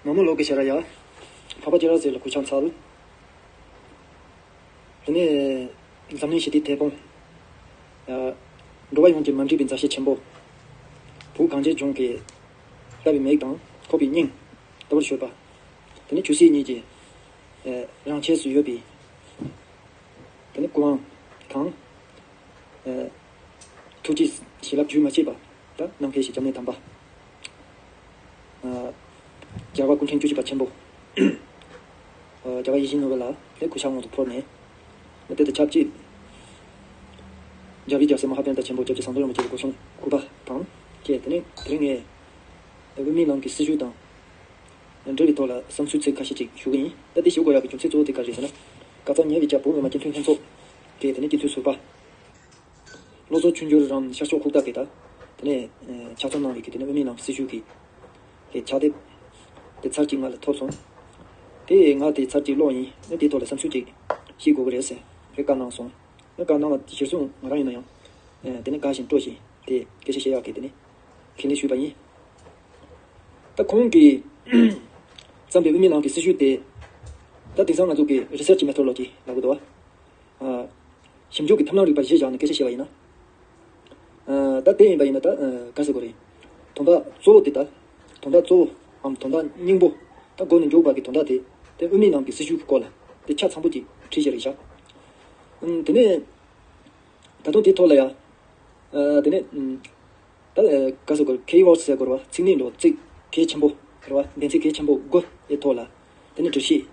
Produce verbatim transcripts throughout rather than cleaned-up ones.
ནང་མོ་ལོག་གི་ཤ་ར་ཡ། འཕགས་པ་སྤྱན་རས་གཟིགས་ལ་གུས་ཕྱག་འཚལ། དེ་ནས་འཛམ་གླིང་ཞི་བདེའི་དེད་དཔོན། ཡ། འགྲོ་བ་ཡོངས་ཀྱི་མ་འདྲིས་པའི་མཛའ་བཤེས་ཆེན་པོ། བོད་གངས་ཅན་ལྗོངས་ཀྱི་བསླབ་པའི་མིག་དང་ཁོག་པའི་སྙིང་ལྟ་བུར་གྱུར་པ། དེ་ནས་ཆོས་སྲིད་གཉིས་ཀྱི་རང་ཆས་སུ་ཡོད་པའི། དེ་ནས་སྐུ་དབང་དང་། ཨ། ཐུགས་རྗེ་བྱིན་རླབས་རྒྱུན་མ་ཆད་པ། ད་ནམ་མཁའི་ཞིང་སྐྱབས་གནས་དམ་པ། ཨ། རྒྱལ་བ་སྐུ་ཕྲེང་བཅུ་གཅིག་པ་ཆེན་པོ། ཨ། རྒྱལ་བ་ཡིད་བཞིན་ནོར་བུ་ལ་དེ་གུས་ཕྱག་དངོས་སུ་ཕུལ་ནས། དེ་དང་ཆབས་ཅིག་རྒྱལ་བའི་རྒྱལ་སྲས་མ་ཧཱ་པཎྜི་ཏ་ཆེན་པོ་སྐྱབས་རྗེ་ཟམ་གདོང་རིན་པོ་ཆེ་གི་སྐུ་གསུང་སྐུ་པར་དང་བཅས། དེ་ནས་དེ་རིང་ངས་དབུ་མའི་ལམ་གྱི་སྲིད་བྱུས་དང་འབྲེལ་བའི་ཐོག་ལ་བསམ་ཚུལ་ཚིག་ཁ་ཤས་ཅིག་ཞུ་གི་ཡིན། ད་དེ་ཞུ་དགོས་ཡག་གི་རྒྱུ་མཚན་གཙོ་བོ་དེ་ག་རེ་རེད་ཟེར་ན། ཁ་སང་ཉེ་བའི་ཆར་བོད་མི་མང་སྤྱི་འཐུས་ལྷན་ཚོགས་ཀྱིས་དེ་ནས་སྤྱི་འཐུས་ཟུར་པ། བློ་བཟང་ཆོས་འབྱོར་རམ་ཤར་ཕྱོགས་ཁུག་རྟ་གིས་ད། དེ་ནས་ཕྱག་རྩོམ་གནང་བའི་གི་དེ་ནས་དབུ་མའི་ལམ་སྲིད་བྱུས་ཀྱི་གི་ཕྱག་དེབ་དེ་ཚར་གཅིག་ང་ལ་ཐོབ་སོང་། དེ་ང་དེ་ཚར་གཅིག་ཀློག་ཡིན། ཨ། དེའི་ཐོག་ལ་བསམ་ཚུལ་ཅིག་བཤད་དགོས་ཀྱི་རེད་ཟེར་བཀའ་གནང་སོང་། ཨ། བཀའ་གནང་བ་གཞིར་བཟུང་ང་རང་ཡིན་ན་ཡང་། ཨ། དེ་ནས་དགའ་བཞིན་སྤྲོ་བཞིན་དེ་སྐད་ཆ་བཤད་ཡག་གི་དེ་ནས་ཁས་ལེན་ཞུས་པ་ཡིན། ད་ཁོང་གིས་བརྩམས་པའི་དབུ་མའི་ལམ་གྱི་སྲིད་བྱུས་དེ། ད་དེང་སང་ང་ཚོ་གི་རི་སར་ཆི་མེ་ཐོ་ལོ་ཇི་ལབ་གི་འདུག་བ། ཨ། ཞིབ་འཇུག་གི་ཐབས་ལམ་རིག་པ་གཞིར་བཞག་ནས་སྐད་ཆ་བཤད་པ་ཡིན་ན། ཨ། ད་དེ་ཡིན་པ་ཡིན་ན་ད། ཨ། ག་ཟེར་དགོས་རེད། དོན་དག་གཙོ་བོ་དེ་ད། དོན་དག་གཙོ་བོའམ་དོན་དག་སྙིང་པོ། ད་མགོ་ནས་མཇུག་བར་གྱི་དོན་དག་དེ། དེ་དབུ་མའི་ལམ་གྱི་སྲིད་བྱུས་ཀྱི་སྐོར་ལ་དེ་ཆ་ཚང་པོ་ཅིག་བྲིས་བཞག་རེད་བཞག་ཨ། དེ་ནས་ད་དུང་དེའི་ཐོག་ལ་ཡ། ཨ། དེ་ནས། ཨ། ད། ཨ། ག་ཟེར་དགོས། ཁེ་ཝོར་ཌི་ཟེར་དགོས་རེད་བ། ཚིག་སྣེ་འགྲོ་ཚིག་གལ་ཆེན་པོ་རེད་བ། བདེན་ཚིག་གལ་ཆེན་པོ་དགུ་ཡི་ཐོག་ལ་དེ་ནས་འགྲེལ་བཤད།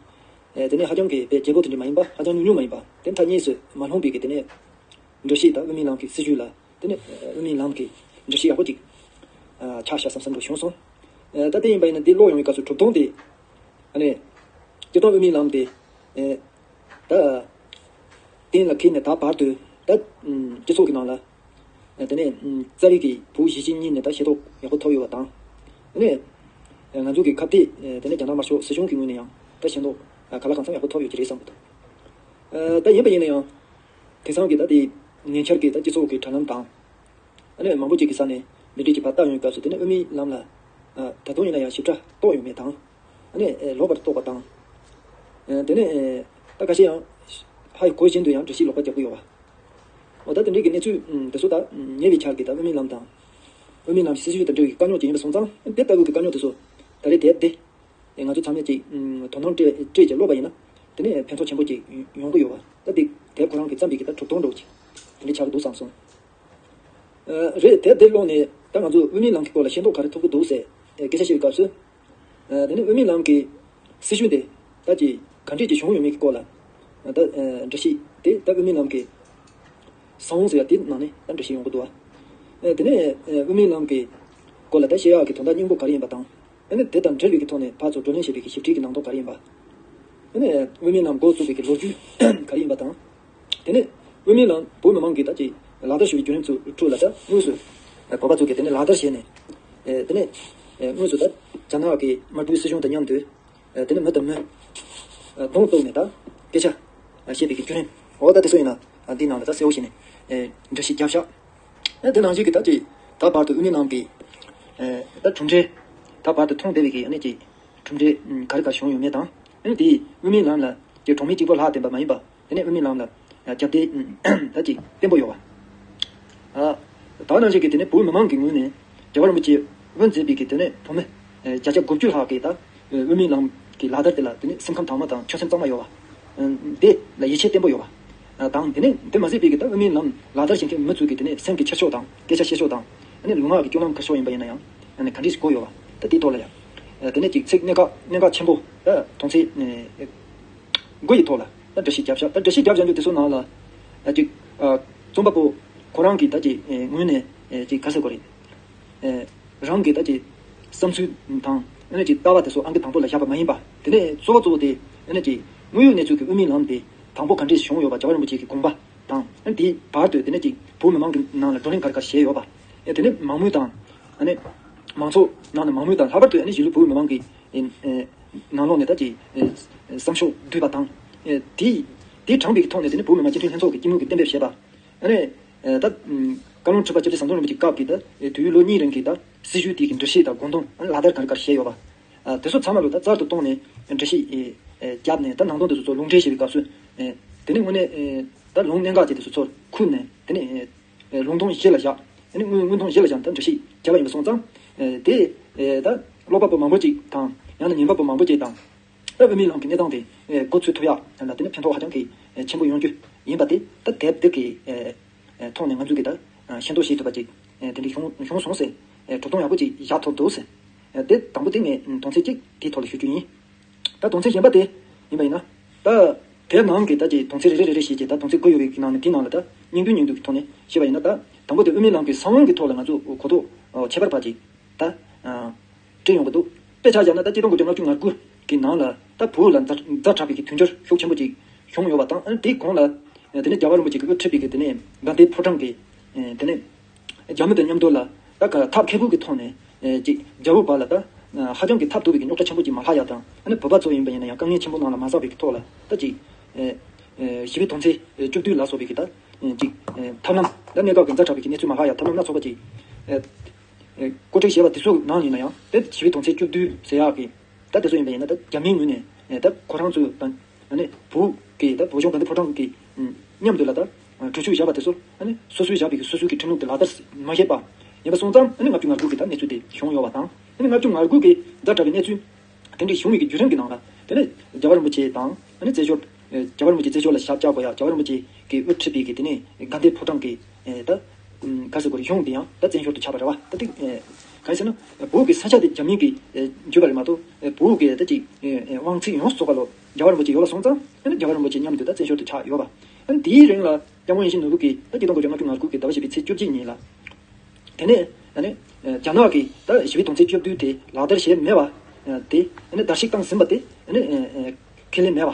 ཨ། དེ་ནས་ཧ་ཅང་གི་དཔེ་རྒྱས་པོ་དེ་འདྲ་མ་ཡིན་པ། ཧ་ཅང་ཉུང་ཉུང་མ་ཡིན་པ། དེ་ཐག་ཉེ་སུ་མ་ལྷུང་པའི་གི་དེ་ནས་འགྲེལ་བཤད། ད་དབུ་མའི་ལམ་གྱི་སྲིད་བྱུས་ལ་དེ་ནས་དབུ་མའི་ལམ་གྱི་འགྲེལ་བཤད་ཡག་པོ་ཅིག་ཨ། ཆགས་ཤག་བསམ་བསམ་འདྲ་བྱུང་སོང་། ཨ། ད་དེ་ཡིན་པ་ཡིན་ན་འདི་ཀློག་ཡོང་བའི་སྐབས་སུ་གྲུབ་དོན་དེ། ཨ་ནི། སྤྱིར་བཏང་དབུ་མའི་ལམ་དེ། ཨ། ད། གཏན་ལ་འཁེལ་ནས་ད་བར་དུ། ད། ཨ། སྤྱི་ཚོགས་ཀྱི་ནང་ལ། ཨ། དེ་ནས། ཨ། རྩ་བའི་གི་བོད་གཞིས་བྱེས་གཉིས་ནས་ད་ཤེས་རྟོགས་ཡག་པོ་ཐོབ་ཡོད་པ་དང་། དེ་ནས། ཨ། ང་ཚོ་གི་ཁ་གཏད། ཨ། དེ་ནས་རྒྱ་ནག་དམར་ཤོག་སྲིད་གཞུང་གི་ངོས་ནས་ཡང་ད་ཤེས་རྟོགས། ཨ། ག་ལ་གང་འཚམ་ཡག་པོ་ཐོབ་ཡོད་ཀྱི་རེད་བསམ་གི་འདུག་ཨ། ད་ཡིན་པ་ཡིན་ན་ཡང་། དེང་སང་གི་ད་དེ་ཉེ་ཆར་གི་ད་སྤྱི་ཚོགས་ཀྱི་དྲ་ལམ་དང་། ཨ་ནི་མང་པོ་ཅིག་གི་ས་ནས་འདི་འདྲའི་ཅིག་ཕར་བལྟ་ཡོང་བའི་སྐབས་སུ། དེ་ནས་དབུ་མའི་ལམ་ལ། ཨ། ད་དུང་ཡིན་ན་ཡང་ཞིབ་ཕྲ་རྟོགས་ཡོད་མེད་དང་། ཨ་ནི། ཨ། ལོག་པར་རྟོགས་པ་དང་། ཨ། དེ་ནས། ཨ། ད་ཁ་ཤས་ཡང་ཧ་ཡང་གོ་བཞིན་དུ་ཡང་འགྲེལ་བཤད་ལོག་པ་རྒྱག་གི་ཡོད་པ། འོ། ད་དེ་འདྲའི་གི་གནས་ཚུལ། ཨ། དེ་ཚོ་ད་ཉེ་བའི་ཆར་གི་ད་དབུ་མའི་ལམ་དང་། དབུ་མའི་ལམ་སྲིད་བྱུས་དང་འབྲེལ་བའི་དཀའ་རྙོག་ཅིག་ཡིན་པ་སོང་ཙང་། དེ་ལྟ་བུ་གི་དཀའ་རྙོག་དེ་ཚོ་ད་རེས་དེབ་དེ། ང་ཚོ་ཚང་མས་ཅིག་ཨ། དོ་སྣང་སྤྲད་སྤྲད་ཅིག་ཀློག་པ་ཡིན་ན། དེ་ནས་ཕན་ཐོགས་ཆེན་པོ་ཅིག་ཡོང་གི་ཡོད་པ། ད་དེ་དེབ་ཁོ་རང་གི་བརྩམས་པའི་གི་ད་གྲུབ་དོན་འདྲ་བོ་ཅིག་དེ་འདྲ་ཆགས་ཀྱི་འདུག་བསམ་སོང་། ཨ། རེད། དེབ་དེ་ཀློག་ནས་ད་ང་ཚོ་དབུ་མའི་ལམ་གྱི་སྐོར་ལ་ཤེས་རྟོགས་ག་རེ་ཐོབ་ཀྱི་འདུག་ཟེར། ཨ། སྐད་ཆ་བཤད་པའི་སྐབས་སུ། ཨ། དེ་ནས་དབུ་མའི་ལམ་གྱི་སྲིད་བྱུས་དེ་ད་ཅིག་ག་འདྲས་ཅིག་བྱུང་ཡོད་མེད་ཀྱི་སྐོར་ལ། ཨ། ད། ཨ། འགྲེལ་བཤད་དེ་ད་དབུ་མའི་ལམ་གྱི་ས་བོན་ཟེར་ཡ་དེ་ནང་ནས་ད་འགྲེལ་བཤད་ཡོང་གི་འདུག་བ། ཨ། དེ་ནས། ཨ། དབུ་མའི་ལམ་གྱི་སྐོར་ལ་ད་བཤད་ཡག་གི་དོན་དག་སྙིང་པོ་ག་རེ་ཡིན་པ་དང་། ཨ་ནི་དེ་དང་འབྲེལ་བའི་གི་ཐོག་ནས་ཕར་ཚུར་བགྲོ་གླེང་བྱས་པའི་གི་ཞིབ་ཕྲའི་གི་ནང་དོན་ག་རེ་ཡིན་པ། ཨ་ནི་དབུ་མའི་ལམ་འགོ་བཙུགས་པའི་གི་ལོ་རྒྱུས་ག་རེ་ཡིན་པ་དང་། དེ་ནས་དབུ་མའི་ལམ་བོད་མི་མང་གིས་ད་ཅིག་ལག་བསྟར་ཞུ་བའི་བརྒྱུད་རིམ་ཚོ་ཁྲོད་ལ། ད་དངོས་སུ་བོད་པ་ཚོ་གིས་དེ་ནས་ལག་བསྟར་བྱས་ནས། ཨ། དེ་ནས། ཨ། དངོས་སུ་ད་རྒྱ་ནག་གི་དམར་པོའི་སྲིད་གཞུང་དང་མཉམ་དུ། ཨ། དེ་ནས་མི་དང་མི། ཨ། གདོང་གཏུགས་ནས་ད་སྐད་ཆ་བཤད་པའི་གི་བརྒྱུད་རིམ། འོ། ད་དེ་ཚོ་ཡིན་ན། ཨ། འདིའི་ནང་ལ་ད་གསལ་བོ་བྱས་ནས། ཨ། འགྲེལ་བཤད་བརྒྱབ་བཞག་ཨ། དེ་ནང་བཞིན་གྱི་ད་ཅིག་ད་བར་དུ་དབུ་མའི་ལམ་གྱི། ཨ། ད་གྲུབ་འབྲས། ད་བར་དུ་མཐོང་བསྡད་པའི་གི་ཨ་ནི་ཅིག་གྲུབ་འབྲས། ཨ། ག་རེ་ག་རེ་བྱུང་ཡོད་མེད་དང་། ཨ་ནི་དེ་དབུ་མའི་ལམ་ལ་ཅིག་གྲོགས་མེད་གཅིག་པོ་ལྷག་བསྡད་པ་མ་ཡིན་པ། དེ་ནས་དབུ་མའི་ལམ་ལ་རྒྱབ་གདལ་ད་ཅིག་བརྟན་པོ་ཡོད་པ། ཨ། ད་ནང་བཞིན་གྱི་དེ་ནས་བོད་མི་མང་གི་ངོས་ནས་རྒྱལ་བ་རིན་པོ་ཆེ་དབུ་མཛད་པའི་གི་དེ་ནས་བོད་མི་བརྒྱ་ཆ་དགུ་བཅུ་ལྷག་གིས་ད་དབུ་མའི་ལམ་གྱི་ལག་བསྟར་དེ་ལ་དེ་ནས་སེམས་ཁམས་དྭངས་མ་དང་ཆོད་སེམས་གཙང་མ་ཡོད་པ། དེ་ལ་ཡིད་ཆེས་བརྟན་པོ་ཡོད་པ། དང་། དེ་ནས་དེ་མ་ཟད་པའི་གི་ད་དབུ་མའི་ལམ་ལག་བསྟར་བྱེད་མཁན་མི་ཚོ་གི་དེ་ནས་སེམས་ཀྱི་འཁྱེར་ཕྱོགས་དང་སྐད་ཆ་བཤད་ཕྱོགས་དང་། ཨ་ནི་ལུས་ངག་གི་སྤྱོད་ལམ་ཁ་ཕྱོགས་ཡིན་པ་ཡིན་ན་ཡང་། ཨ་ནི་ག་འདྲས་ཤིག་གོ་ཡོད་པ། ད་དེའི་ཐོག་ལ་ཡང་། ཨ། དེ་ནས་ཅིག་ཚིག་གནད་འགག་གནད་འགག་ཆེན་པོ་ད་དོན་ཚན་དགུ་ཡི་ཐོག་ལ་ད་འགྲེལ་བཤད་བརྒྱབ་བཞག་ད་འགྲེལ་བཤད་བརྒྱབ་བཞག་རྒྱུ་དེ་ཚོ་ནང་ལ། ཨ། ཅིག་ཨ། རྩོམ་པ་པོ་ཁོ་རང་གི་ད་ཅིག་ཨ། ངོས་ནས། ཨ། ཅིག་ག་ཟེར་དགོས་རེད། ཨ། རང་གི་ད་ཅིག་བསམ་ཚུལ་དང་། ཨ་ནི་ཅིག་ལྟ་བ་དེ་ཚོ་ཨང་ཀི་དང་པོ་ལ་བཞག་པ་མ་ཡིན་པ། དེ་ནས་གཙོ་བོ་གཙོ་བོ་དེ། ཨ་ནི་ཅིག་དངོས་ཡོད་གནས་ཚུལ་གྱི་དབུ་མའི་ལམ་དེ་དང་པོ་ག་འདྲས་བྱུང་ཡོད་པ། རྒྱལ་བ་རིན་པོ་ཆེ་གི་དགོངས་པ་དང་། ཨ་ནི་དེའི་བར་དུ་དེ་ནས་ཅིག་བོད་མི་མང་གི་ནང་ལ་བགྲོ་གླེང་ག་རེ་ག་རེ་བྱས་ཡོད་པ། ཨ། དེ་ནས་མང་མོས་དང་། ཨ་ནི་མང་ཚོགས་ནང་ནས་མང་མོས་དང་། ལྷག་པར་དུ་ཨ་ནི་གཞིས་ལུས་བོད་མི་མང་གི། ཨ། ནང་ལོགས་ནས་ད་ཅིག་ཨ། བསམ་ཤོག་བསྡུས་པ་དང་། ཨ། དེ་དེ་དྲངས་པའི་གི་ཐོག་ནས་དེ་ནས་བོད་མི་མང་སྤྱི་འཐུས་ལྷན་ཚོགས་ཀྱི་སྤྱི་མོས་ཀྱིས་གཏན་འབེབས་བྱས་པ། ཨ་ནི་ད་བཀའ་བློན་ཁྲི་པ་སྐྱབས་རྗེ་ཟམ་གདོང་རིན་པོ་ཆེའི་སྐབས་ཀྱི་ད་དུས་ཡུན་ལོ་གཉིས་རིང་གི་ད་སྲིད་བྱུས་དེ་གི་འགྲེལ་བཤད་དང་དགོངས་དོན། ཨ་ནི་ལག་བསྟར་ག་རེ་ག་རེ་བྱས་ཡོད་པ། ཨ་དེ་ཚོ་ཚང་མ་ལ་ད་རྩལ་དུ་བཏོན་ནས་འགྲེལ་བཤད་ཨེ་ཨེ་བརྒྱབ་ནས། ད་ནང་དོན་དེ་ཚོ་ཚོ་ལུང་འདྲེན་བྱེད་པའི་སྐབས་སུ་ཨེ་དེ་ནས་དངོས་གནས་ཨེ་ད་ལུང་གནད་འགག་ཅིག་དེ་ཚོ་ཚོར་ཁུར་ནས། དེ་ནས་ཨེ་ལུང་སྟོང་གཞི་ལ་བཞག་དེ་ནས་དངོས་དངོས་མཐོང་གཞི་ལ་བཞག་ད་འགྲེལ་བཤད་བརྒྱབ་པ་ཡིན་པ་སོང་ཙང་། ཨེ་དེ་ཨེ་ད་ཀློག་པ་པོ་མང་པོ་ཅིག་དང་། ཡང་ན་ཉན་པ་པོ་མང་པོ་ཅིག་དང་། ད་དབུ་མའི་ལམ་གྱི་གནས་སྟངས་དེ་ཨེ་མགོ་ཚོས་ཐུབ་ཡག་ལ་དེ་ནས་ཕན་ཐོགས་ཧ་ཅང་གི་ཨེ་ཆེན་པོ་ཡོང་རྒྱུ་ཡིན་པ་དེ། ད་དེབ་འདི་གི་ཨེ་ཨེ་ཐོག་ནས་ང་ཚོས་ཀྱི་ད་ཨ་ཤེས་རྟོགས་བྱེད་ཐུབ་པ་ཅིག་ཨེ་དེ་འདྲ་བྱུང་བྱུང་སོང་ཟེར། ཨེ་གྲུབ་སྟངས་ཡག་པོ་ཅིག་བཞག་ཐུབ་འདུག་ཟེར། ཨེ་དེ་དང་པོ་དེ་ངས་ཨ་དོན་ཚན་གཅིག་དེའི་ཐོག་ལ་ཞུ་རྒྱུ་ཡིན། ད་དོན་ཚན་གཞན་པ་དེ་ཡིན་པ་ཡིན་ན། ད་དེའི་ནང་གི་ད་ཅིག་དོན་ཚན་རེ་རེ་རེ་རེ་བྱས་ཀྱི་ད་དོན་ཚན་དགུ་ཡོད་པའི་ནང་ནས་དེའི་ནང་ལ་ད་སྙིང་བསྡུས་སྙིང་བསྡུས་ཀྱི་ཐོག་ནས་བཤད་པ་ཡིན་ན། ད་དང་པོ་དེ་དབུ་མའི་ལམ་གྱི་ས་བོན་གྱི་ཐོག་ལ་ང་ཚོ་གོ་རྟོགས་ཨོ་ཁྱད་པར་བ་ཅིག་ད་ཨ་བསྐྲུན་ཡོང་གི་འདུག་དཔེ་ཆ་བཞག་ན་ད་གཅིག་སྟོང་དགུ་བརྒྱ་ལྔ་བཅུ་ང་དགུ་གི་ནང་ལ་ད་བོད་ལ་ཛ་ཛ་དྲག་པའི་གི་མཐུན་སྦྱོར་ཤུགས་ཆེན་པོ་ཅིག་བྱུང་ཡོད་པ་དང་། ཨ་ནི་དེའི་གོང་ལ་དེ་ནས་རྒྱལ་བ་རིན་པོ་ཆེ་གིས་དབུ་ཁྲིད་པའི་གི་དེ་ནས་དགའ་ལྡན་ཕོ་བྲང་གི་དེ་ནས་རྒྱ་མི་དང་མཉམ་དུ་ལ་ད་ག་ཐབས་མཁས་པོ་གི་ཐོག་ནས་ཅིག་རྒྱ་བོད་བར་ལ་ད་ཧ་ཅང་གི་ཐབས་སྡུག་པའི་གི་རྙོག་དྲ་ཆེན་པོ་ཅིག་མ་ལྷག་ཡག་དང་། ཨ་ནི་བོད་པ་ཚོ་ཡིན་པ་ཡིན་ན་ཡང་དཀའ་ངལ་ཆེན་པོ་ནང་ལ་མ་ཟགས་པའི་གི་ཐོག་ལ་ད་ཅིག་ཞི་བའི་དོན་ཚན་བཅུ་བདུན་ལ་སོགས་པའི་གི་ད་ཅིག་ཐབས་ལམ་ད་གནད་འགག་གི་ཛ་དྲག་པའི་གི་གནས་ཚུལ་མ་ལྷག་ཡག་ཐབས་ལམ་སྣ་ཚོགས་པ་ཅིག་ཨེ་ཨེ་བཀོད་སྒྲིག་བྱས་པ་དེ་ཚོའི་ནང་ཡིན་ན་ཡང་། དེ་ཞི་བའི་དོན་ཚན་བཅུ་བདུན་ཟེར་ཡག་གི་ད་དེ་ཚོ་ཡིན་པ་ཡིན་ན། ད་རྒྱ་མིའི་ངོས་ནས་ཨེ་ད་ཁོ་རང་ཚོའི་ད་ཨ་ནི་བོད་ཀྱི་ད་བོད་གཞུང་དགའ་ལྡན་ཕོ་བྲང་གི་མཉམ་དུ་ལ་ད་གྲོས་ཆོད་བཞག་པ་དེ་ཚོ་ཨ་ནི་སོ་སོས་བཞག་པའི་གི་སོ་སོའི་གི་ཁྲིམས་ལུགས་དེ་ལག་བསྟར་མ་བྱས་པ་ཡིན་པ་སོང་ཙང་། ཨ་ནི་ལྔ་བཅུ་ང་དགུ་གི་ད་གནས་ཚུལ་དེ་བྱུང་ཡོད་པ་དང་། ཨ་ནི་ལྔ་བཅུ་ང་དགུ་གི་ཛ་དྲག་པའི་གནས་ཚུལ་དེ་འདྲའི་བྱུང་བའི་གི་བརྒྱུད་རིམ་གྱི་ནང་ལ། དེ་ནས་རྒྱལ་བ་རིན་པོ་ཆེ་དང་། ཨ་ནི་རྩེད་འཇོར་ཨེ་རྒྱལ་བ་རིན་པོ་ཆེ་རྩེད་འཇོར་ལ་ཞབས་བཅགས་དགོས་ཡ། རྒྱལ་བ་རིན་པོ་ཆེ་གིས་དབུ་ཁྲིད་པའི་གི་དེ་ནས་དགའ་ལྡན་ཕོ་བྲང་གི་ཨེ་ད་ག་ཟེར་དགོས་རེད། གཞུང་དེ་ཡང་ད་བཙན་བྱོལ་དུ་ཆགས་པ་རེད་བ། ད་དེ་ཨེ་ག་རེ་ཟེར་ན། བོད་ཀྱི་ས་ཆ་དེ་རྒྱ་མིའི་གི་ཨེ་བརྒྱུད་པ་རེད་མ་གཏོགས། ཨེ་བོད་ཀྱི་ད་ཅིག་ཨེ་ཨེ་དབང་ཚད་ཡོངས་སུ་རྫོགས་པ་ལོ་རྒྱལ་བ་རིན་པོ་ཆེ་ཡོད་པ་སོང་ཙང་། ཨ་ནི་རྒྱལ་བ་རིན་པོ་ཆེ་མཉམ་དུ་ད་བཙན་བྱོལ་དུ་ཆགས་ཡོད་པ། ཨ་ནི་དེའི་རིང་ལ་སྐྱབས་མགོན་ཡིད་བཞིན་ནོར་བུ་གིས་ད་གཅིག་སྟོང་དགུ་བརྒྱ་ལྔ་བཅུ་ང་དགུ་གི་ཟླ་བ་བཞི་པའི་ཚེས་བཅོ་བརྒྱད་ཉིན་ལ། དེ་ནས་ཨ་ནི་ཨ་ནི་རྒྱ་ནག་གིས་ད་ཞི་བའི་དོན་ཚན་བཅུ་བདུན་དེ་ལག་བསྟར་བྱས་མེད་པ། ཨ་དེ་ཨ་ནི་བརྡལ་བཤིག་བཏང་ཟིན་པ་དེ་ཨ་ནི་ཨ་ཨ་ཁས་ལེན་མེད་པ།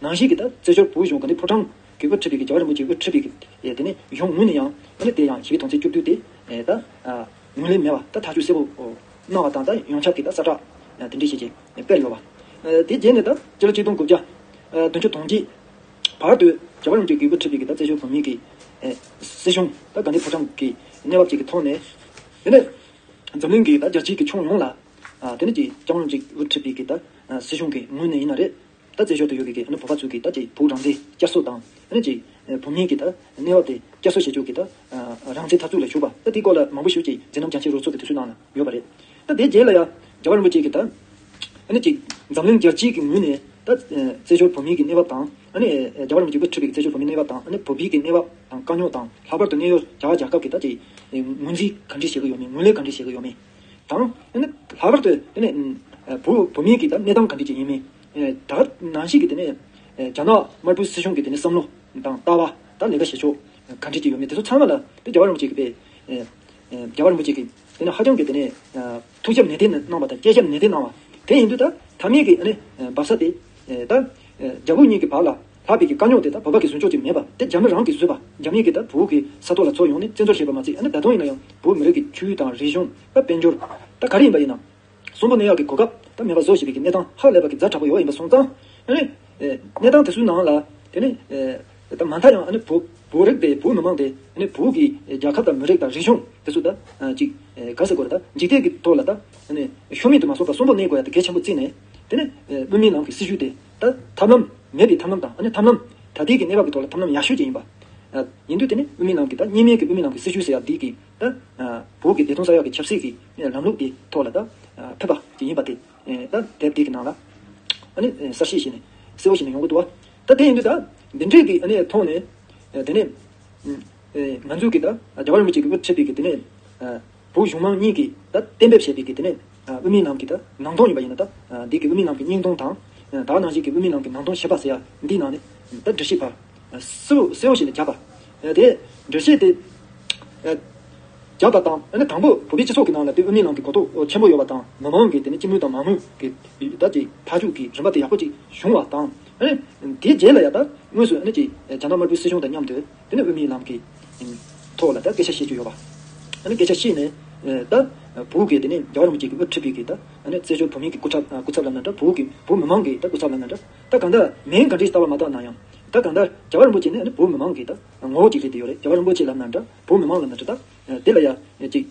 ནང་བཞིན་གྱི་ད་རྩེད་འཇོར་བོད་གཞུང་དགའ་ལྡན་ཕོ་བྲང་གིས་དབུ་ཁྲིད་པའི་གི་རྒྱལ་བ་རིན་པོ་ཆེས་དབུ་ཁྲིད་པའི་གི་དེ་ནས་གཞུང་ངོས་ནས་ཡང་ཨ་ནི་དེ་ཡང་ཞི་བའི་དོན་ཚན་བཅུ་བདུན་དེ་ཨ་ད་ཨ་ངོས་ལེན་མེད་པ་ད་ཐག་གཅོད་གསལ་པོ་གནང་བ་དང་། ད་ཡོངས་ཁྱབ་ཀྱི་ད་གསལ་བསྒྲགས་ཨ་དེ་འདྲ་ཞིག་ཅིག་སྤེལ་ཡོད་པ། ཨ་དེ་རྗེས་ནས་ད་སྤྱི་ལོ་གཅིག་སྟོང་དགུ་བརྒྱ་ཨ་བདུན་ཅུ་དོན་གཅིག་བར་དུ་རྒྱལ་བ་རིན་པོ་ཆེ་གིས་དབུ་ཁྲིད་པའི་གི་ད་རྩེད་འཇོར་བོད་མིའི་གི་ཨེ་སྲིད་གཞུང་ད་དགའ་ལྡན་ཕོ་བྲང་གི་གནས་བབ་ཅིག་གི་ཐོག་ནས། དེ་ནས་འཛམ་གླིང་གི་ད་རྒྱལ་སྤྱིའི་གི་ཁྱོན་ཡོངས་ལ་ཨ་དེ་ནས་ཀྱི་རྒྱལ་བ་རིན་པོ་ཆེ་དབུ་ཁྲིད་པའི་གི་ད་ཨ་སྲིད་གཞུང་གི་ངོས་ནས་ཡིན་ན་རེད། ད་རྩེད་འཇོར་དུ་ཡོད་པའི་གི་ཨ་ནི་བོད་པ་ཚོའི་གི་ད་ཀྱི་བོད་རང་བཙན་བསྐྱར་གསོ་དང་། ཨ་ནི་ཀྱི་ཨེ་བོད་མིའི་གི་ད་གནས་བབ་དེ་བསྐྱར་གསོ་བྱེད་རྒྱུ་གི་ད་ཨ་རང་བཙན་འཐབ་རྩོད་ལ་ཞུགས་པ། ད་དེའི་སྐོར་ལ་མང་པོ་ཞིག་ཅིག་མཛད་རྣམ་རྒྱ་ཆེའི་རོལ་མཚོ་གི་དུས་ཚོད་ནང་ལ་ཡོད་པ་རེད། ད་དེའི་རྗེས་ལ་ཡང་རྒྱལ་བ་རིན་པོ་ཆེ་གིས་ད་ཨ་ནི་ཅིག་འཛམ་གླིང་རྒྱལ་སྤྱིའི་གི་ངོས་ནས་ད་ཨ་རྩེད་འཇོར་བོད་མིའི་གི་གནས་བབ་དང་། ཨ་ནི་ཨ་རྒྱལ་བ་རིན་པོ་ཆེ་དབུ་ཁྲིད་པའི་གི་རྩེད་འཇོར་བོད་མིའི་གནས་བབ་དང་། ཨ་ནི་བོད་པའི་གི་གནས་བབ་དང་དཀའ་རྙོག་དང་། ལྷག་པར་དུ་གནས་ཡུལ་རྒྱ་གར་རྒྱལ་ཁབ་ཀྱི་ད་ཅིག་ངོས་འཛིན་ག་འདྲ་བྱེད་ཀྱི་ཡོད་མེད། ངོས་ལེན་ག་འདྲ་བྱེད་ཀྱི་ཡོད་མེད་དང་། ཨ་ནི་ལྷག་པར་དུ་དེ་ནས་ཨ་བོད་བོད་མིའི་གི་ད་གནས་སྟངས་ག་འདྲ་ཅིག་ཡིན་མིན། ཨ་ད་ག་ནང་བཞིན་གྱི་དེ་ནས་ཨ་རྒྱ་ནག་དམར་པོའི་སྲིད་གཞུང་གི་དེ་ནས་བསམ་བློ་དང་ལྟ་བ་དང་ལས་ཀ་བྱེད་ཕྱོགས་ག་འདྲ་ཅིག་ཡོད་མེད། དེ་ཚོ་ཚང་མ་ལ་དེ་རྒྱལ་བ་རིན་པོ་ཆེ་གིས་དཔེ་ཨ་རྒྱལ་བ་རིན་པོ་ཆེ་གིས་དེ་ནས་ཧ་ཅང་གི་དེ་ནས་ཨ་ཐུགས་ཞིབ་ནན་ཏན་གནང་བ་དང་། དཔྱད་ཞིབ་ནན་ཏན་གནང་བ་དེ་ཡིན་དུས། ད་མཐའ་མའི་གི་ཨ་ནི་ཨ་འབབ་ས་དེ་ཨ་ད་ཨ་རྒྱ་བོད་གཉིས་ཀྱི་བར་ལ་ལྷག་པའི་གི་དཀའ་རྙོག་དེ་ད་བོད་པ་གིས་བཟོ་ཆོག་ཅིག་མེད་པ། དེ་རྒྱ་མི་རང་གིས་བཟོས་པ། རྒྱ་མིས་གིས་ད་བོད་ཀྱི་ས་ཐོག་ལ་ཚུར་ཡོང་ནས་བཙན་འཛུལ་བྱས་པ་མ་ཚད། ཨ་ནི་ད་དུང་ཡིན་ན་ཡང་བོད་མི་རིགས་ཀྱི་ཆོས་དང་རིག་གཞུང་ད་དཔལ་འབྱོར་ད་ག་རེ་ཡིན་པ་ཡིན་ན། གསོན་པོ་གནས་ཡག་གི་གོ་སྐབས་ད་མེད་པ་བཟོ་བཞིན་པའི་གི་གནས་སྟངས་ཧ་ལས་པ་གི་ཛ་དྲག་པོ་ཡོད་ཡིན་པ་སོང་ཙང་། ཨ་ནི་ཨེ་གནས་སྟངས་དེ་ཚོའི་ནང་ལ་དེ་ནི་ཨེ་ད་མ་མཐའ་ཡང་ཨ་ནི་བོད་བོད་རིགས་དེ། བོད་མི་མང་དེ་ཨ་ནི་བོད་ཀྱི་རྒྱལ་ཁབ་དང་མི་རིགས་དང་རིག་གཞུང་དེ་ཚོ་ད་ཨ་ཅིག་ཨེ་ག་ཟེར་དགོས་རེད། ད་འཇིག་རྟེན་གྱི་ཐོག་ལ་ད་ཨ་ནི་ཤོར་མེད་དུ་མ་སོང་བར་གསོན་པོ་གནས་དགོས་ཡ་དེ་གལ་ཆེན་པོ་བརྩིས་ནས། དེ་ནི་ཨེ་དབུ་མའི་ལམ་གྱི་སྲིད་བྱུས་དེ་ད་ཐབས་ལམ་མེད་པའི་ཐབས་ལམ་དང་། ཨ་ནི་ཐབས་ལམ་ད་ལྟའི་གི་གནས་བབ་ཀྱི་ཐོག་ལ་ཐབས་ལམ་ཡག་ཤོས་ཅིག་ཡིན་པ། ཨ་ཡིན་དུས་དེ་ནི་དབུ་མའི་ལམ་གྱི་ད་གཉིས་སྨན་གྱི་དབུ་མའི་ལམ་གྱི་སྲིད་བྱུས་ཟེར་ཡ་འདི་གི་ད་ཨ་བོད་ཀྱི་བདེ་དོན་གསར་གཡོག་གི་ཆབ་སྲིད་ཀྱི་ཨེ་ལམ་ལུགས་དེ་ཐོག་ལ་ད་ཨ་ཕེབས་པ་ཅིག་ཡིན་པ་དེ་ཨེ་ད་དེབ་དེ་གི་ནང་ལ་ཨ་ནི་ཨེ་གསལ་བཤད་བྱས་ནས་གསལ་པོ་བྱས་ནས་ཡོང་གི་འདུག་བ། ད་དེ་ཡིན་དུས་ད་འདི་འདྲའི་གི་ཨ་ནི་ཐོག་ནས་ཨེ་དེ་ནས་ཨེ་ང་ཚོའི་གི་ད་རྒྱལ་བ་རིན་པོ་ཆེ་གི་དབུ་ཁྲིད་པའི་གི་དེ་ནས་ཨ་བོད་གཞུང་མང་གཉིས་ཀྱིས་ད་གཏན་འབེབས་བྱས་པའི་གི་དེ་ནས་ཨ་དབུ་མའི་ལམ་གྱི་ད་ནང་དོན་ཡིན་པ་ཡིན་ན། ད་ཨ་འདི་གི་དབུ་མའི་ལམ་གྱི་སྙིང་དོན་དང་། ཨ་ད་ནང་བཞིན་གྱི་དབུ་མའི་ལམ་གྱི་ནང་དོན་བཤད་པ་ཟེར་ཡ་འདིའི་ནང་ནས་ད་འགྲེལ་བཤད་ཕར་གསལ་པོ་གསལ་པོ་ཞིག་ནས་བརྒྱབ་པ། ཨ་དེ་འགྲེལ་བཤད་དེ་ཨ་བརྒྱབ་པ་དང་། ཨ་ནི་དང་པོ་བོད་པའི་སྤྱི་ཚོགས་ཀྱི་ནང་ལ་དེ་དབུ་མའི་ལམ་གྱི་གོ་རྟོགས་ཆེན་པོ་ཡོད་པ་དང་། མི་མང་གི་དེ་ནི་སྤྱི་མོས་དང་མང་མོས་ཀྱི་ད་ཀྱི་ཐག་གཅོད་ཀྱི་རིམ་པ་དེ་ཡག་པོ་ཅིག་བྱུང་བ་དང་། ཨ་ནི་དེའི་རྗེས་ལ་ཡ་ད་དངོས་སུ་ཨ་ནི་ཀྱི་རྒྱ་ནག་དམར་པོའི་སྲིད་གཞུང་དང་མཉམ་དུ་དེ་ནི་དབུ་མའི་ལམ་གྱི་ཐོག་ལ་ད་སྐད་ཆ་བཤད་རྒྱུ་ཡོད་པ། ཨ་ནི་སྐད་ཆ་བཤད་ནས་ད་བོད་ཀྱི་དེ་ནི་རྒྱལ་བ་རིན་པོ་ཆེ་གི་དབུ་ཁྲིད་པའི་གི་ད་ཨ་ནི་རྩེད་འཇོར་བོད་མིའི་གི་སྐུ་ཚབ་སྐུ་ཚབ་ལབ་ན་འདྲ། བོད་ཀྱི་བོད་མི་མང་གི་ད་སྐུ་ཚབ་ལབ་ན་འདྲ། ད་གང་ལྟར་མིང་ག་འདྲའི་བཏགས་པ་མ་བཏགས་ན་ཡང་། ད་གང་ལྟར་རྒྱལ་བ་རིན་པོ་ཆེ་ནི་ཨ་ནི་བོད་མི་མང་གི་ད་ངོ་བོ་ཅིག་རེད་དེ་ཡོད་རེད། རྒྱལ་བ་རིན་པོ་ཆེ་ལབ་ན་འདྲ། བོད་མི་མང་ལབ་ན་འདྲ། ད་དེ་ལ་ཡ་ཅིག་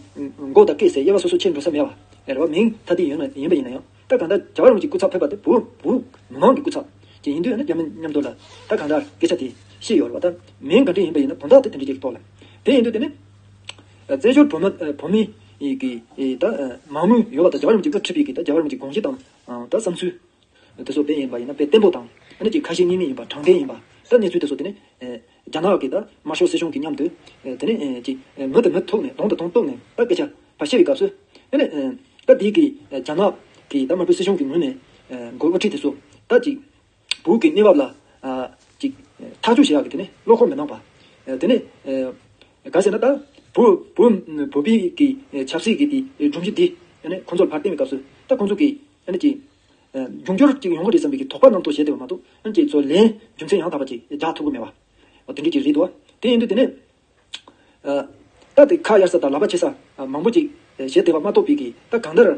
མགོ་དང་སྐེ་ཟེར་དབྱེ་བ་སོ་སོ་ཕྱེ་འགྲོ་ས་མེད་པ་རེད་བ། མིང་ཐ་དད་ཡོད་ན་ཡིན་པ་ཡིན་ན་ཡང་། ད་གང་ལྟར་རྒྱལ་བ་རིན་པོ་ཆེའི་སྐུ་ཚབ་ཕེབས་པ་དེ་བོད་བོད་མི་མང་གི་སྐུ་ཚབ་ཅིག་ཡིན་དུས་ཨ་ནི་རྒྱ་མི་མཉམ་དུ་ལ་ད་གང་ལྟར་སྐད་ཆ་དེ་བཤད་ཡོད་རེད་བ། ད་མིང་ག་འདྲ་ཡིན་པ་ཡིན་ན་དོན་དག་དེ་དེ་འདྲ་ཅིག་གི་ཐོག་ལ། དེ་ཡིན་དུས་དེ་ནི་རྩེད་འཇོར་བོད་མི་བོད་མི་གི་ད་མང་མོས་ཡོད་པ་དང་རྒྱལ་བ་རིན་པོ་ཆེ་སྐུ་ཁྲིད་པའི་གི་ད་རྒྱལ་བ་རིན་པོ་ཆེའི་དགོངས་གཞི་དང་ད་བསམ་ཚུལ་དེ་ཚོ་དཔེ་ཡིན་པ་ཡིན་ན་དཔེ་བརྟན་པོ་དང་ཨ་ནི་ཅིག་ཁ་ཞེ་གཉིས་མེད་ཡིན་པ། དྲང་བདེན་ཡིན་པ། ད་གནས་ཚུལ་དེ་ཚོ་དེ་ནི་རྒྱ་ནག་གི་ད་དམར་ཤོག་སྲིད་གཞུང་གི་མཉམ་དུ་དེ་ནི་ཅིག་མི་དང་མི་ཐུག་ནས་གདོང་དང་གདོང་གཏུག་ནས་ད་སྐད་ཆ་བཤད་པའི་སྐབས་སུ་དེ་ནི་ད་དེའི་གི་རྒྱ་ནག་གི་ད་དམར་པོའི་སྲིད་གཞུང་གི་ངོས་ནས་འགོ་དབུ་ཁྲིད་དེ་ཚོ་ད་ཅིག་བོད་ཀྱི་གནས་བབ་ལ་ཅིག་ཐག་གཅོད་བྱེད་ཡག་གི་དེ་ནི་བློ་ཁོག་མི་གནང་པ། དེ་ནི་ག་ཟེར་ན་ད་བོད་བོད་བོད་པའི་གི་ཆབ་སྲིད་ཀྱི་དེ་སྒྲོམ་གཞི་འདི་ཁོང་ཚོར་ཕར་བསྟན་པའི་སྐབས་སུ་ད་ཁོང་ཚོ་གི་ཨ་ནི་ཅིག་འབྱུང་འགྱུར་ཅིག་ཡོང་གི་རེད་བསམ་པའི་གི་དོགས་པ་རྣམ་རྟོག་བྱས་བསྡད་པ་མ་གཏོགས་ཨ་ནི་ཅིག་ཚོ་ལན་རྒྱུ་མཚན་ཡང་དག་པ་ཅིག་རྒྱག་ཐུབ་ཀྱི་མེད་པ། འོ་དེ་འདྲ་ཅིག་རེད་འདུག་བ། དེ་ཡིན་དུས་དེ་ནས། ད་དེ་ཁ་གཡར་ས་དང་ལག་པ་འཁྱེར་ས་མང་པོ་ཅིག་བྱས་བསྡད་པ་མ་གཏོགས་པའི་གི་ད་གང་ལྟར་